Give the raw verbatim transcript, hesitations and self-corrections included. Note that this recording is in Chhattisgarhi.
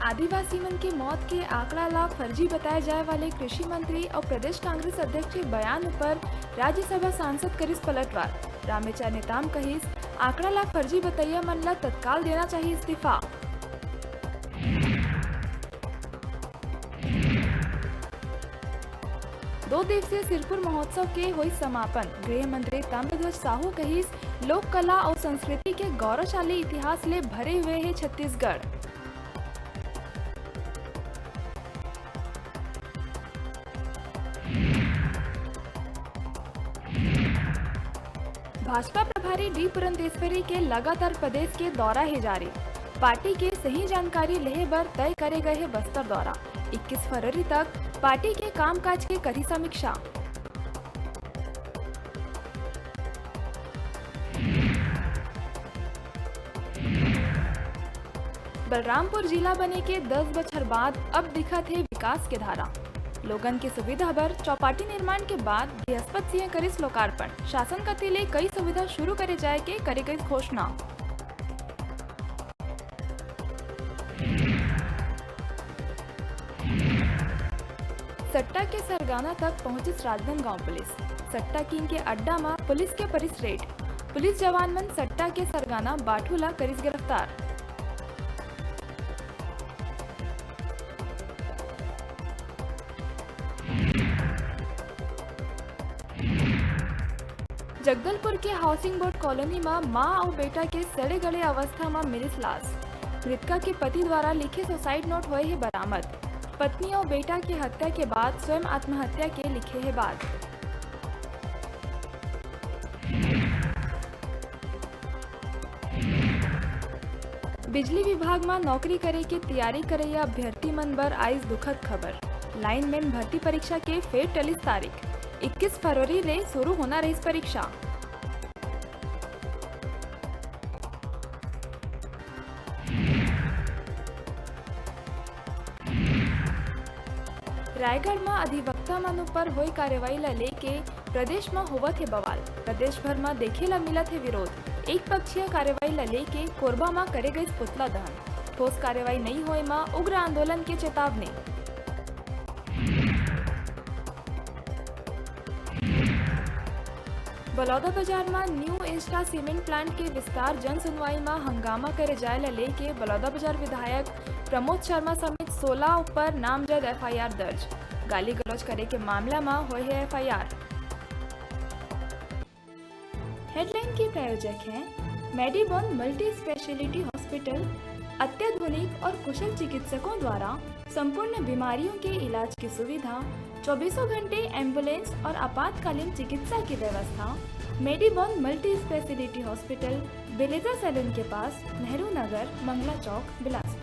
आदिवासी मन के मौत के आंकड़ा ला फर्जी बताए जाए वाले कृषि मंत्री अउ प्रदेश कांग्रेस अध्यक्ष के बयान ऊपर राज्यसभा सांसद करिस पलटवार। रामेश्वर नेताम कहिस, आंकड़ा ला फर्जी बतैया मन ला तत्काल देना चाहिए इस्तीफा। दो दिवसीय सिरपुर महोत्सव के होइस समापन। गृह मंत्री ताम्रध्वज साहू कहिस, लोक कला अउ संस्कृति के गौरवशाली इतिहास ले भरे हुए हे छत्तीसगढ़। भाजपा प्रभारी डी पुरंदेश्वरी के लगातार प्रदेश के दौरा हे जारी। पार्टी के सही जानकारी लेहे बर तय करे गए हे बस्तर दौरा। इक्कीस फरवरी तक पार्टी के कामकाज के करी समीक्षा। बलरामपुर जिला बने के दस बछर बाद अब दिखत हे विकास के धारा। लोगन के सुविधा बर चौपाटी निर्माण के बाद बृहस्पत सिंह करिस लोकार्पण। शासन कति ले कई सुविधा शुरू करे जाए के करे गई घोषणा। सट्टा के सरगाना तक पहुंचिस राजनांदगांव पुलिस। सट्टा किंग के अड्डा म पुलिस के परिस रेड। पुलिस जवान मन सट्टा के सरगाना बाठू ला करिस गिरफ्तार। जगदलपुर के हाउसिंग बोर्ड कॉलोनी म मां अउ बेटा के सड़े गले अवस्था म मिलिस लाश। मृतका के पति द्वारा लिखे सुसाइड नोट होए हे बरामद। पत्नी अउ बेटा के हत्या के बाद स्वयं आत्महत्या के लिखे हे बात। बिजली विभाग म नौकरी करे के तैयारी करइया अभ्यर्थी मन बर आइस दुखद खबर। लाइनमैन भर्ती परीक्षा के फेर टलिस तारीख। इक्कीस फरवरी ले शुरू होना रहिस परीक्षा। रायगढ़ म अधिवक्ता मन ऊपर होए कार्रवाई ल लेके प्रदेश म होवत हे बवाल। प्रदेश भर म देखे ल मिलत हे विरोध। एक पक्षीय कार्रवाई ल लेके कोरबा म करे गइस पुतला दहन। ठोस कार्रवाई नइ होए म उग्र आंदोलन के चेतावनी। बलौदाबाजार म न्यू इंस्टा सीमेंट प्लांट के विस्तार जन सुनवाई म हंगामा करे जाय ल लेके बलौदाबाजार विधायक प्रमोद शर्मा समेत सोला ऊपर नामजद एफआईआर दर्ज। गाली गलौज करे के मामला म होए हे एफआईआर। हेडलाइन के प्रायोजक हैं मेडीबॉन मल्टी स्पेशलिटी हॉस्पिटल, अत्याधुनिक और कुशल चिकित्सकों द्वारा संपूर्ण बीमारियों के इलाज की सुविधा, चौबीसों घंटे एम्बुलेंस और आपातकालीन चिकित्सा की व्यवस्था। मेडीबॉन मल्टी स्पेशलिटी हॉस्पिटल, बेलेजा सैलून के पास, नेहरू नगर, मंगला चौक, बिलासपुर।